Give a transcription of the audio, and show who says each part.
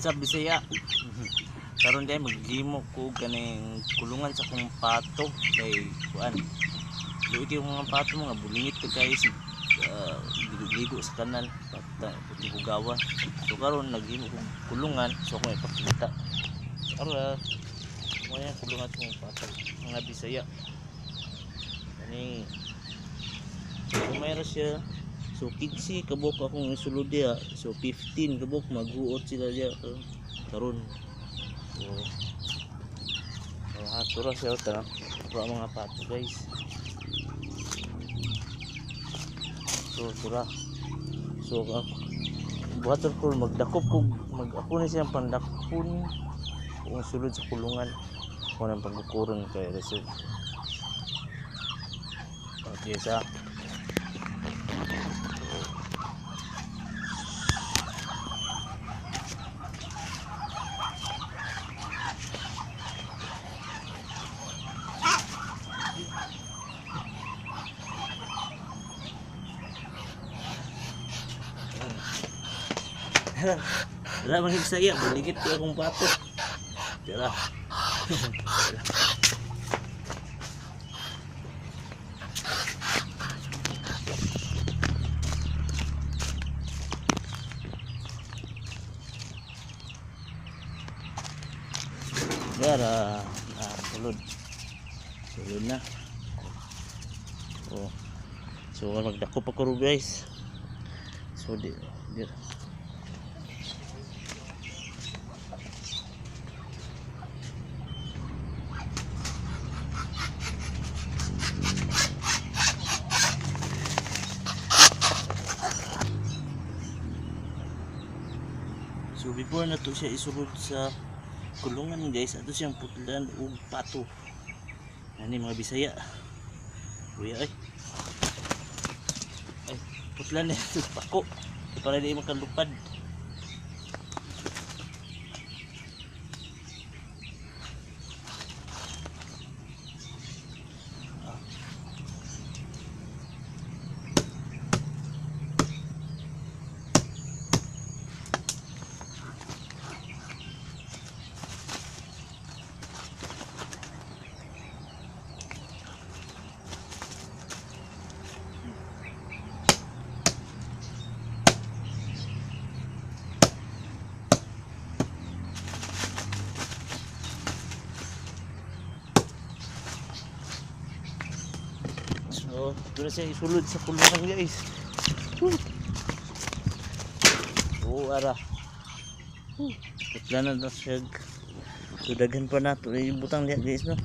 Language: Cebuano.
Speaker 1: What's up, Bisaya? Karon day maghimo ko kaning kulungan sa akong pato kay kuan. Luoy kay mga pato, mga bulingit ka kay si ligo sa kanal pata puti hugawa. So karon naghimo ko kulungan, so akong ipakita. So ara mo yung kulungan sa akong pato, mga Bisaya. Kani gamay ra siya. So 15 kabuk akong isulod diha. So 15 kabuk maghuot sila diha karon. So oh, tura siya ta. Tura mga pato, guys. So tura. So ako buhaton ko magdakop ko mag ako ni siyang pandakpon kung sulod sa kulungan. Ako nang pagkukuron kay reserve. Okay sa. Wala man saya, buligit ko akong pato. Tira. Gara, ah, sulod. Sulod na. Oh. So magdako pa ko, guys. So di. So before na to siya isulod sa kulungan, guys, ato siyang putlan og pato. Ani, mga Bisaya. Kuya ay. Ay, putlan na ito pako. Para di makalupad. So, doon na siya isulod sa kulungan, guys. Woo! Oo, ara. Woo! Putla na siya. So, daghan pa nato. Ibutang diha, guys, no?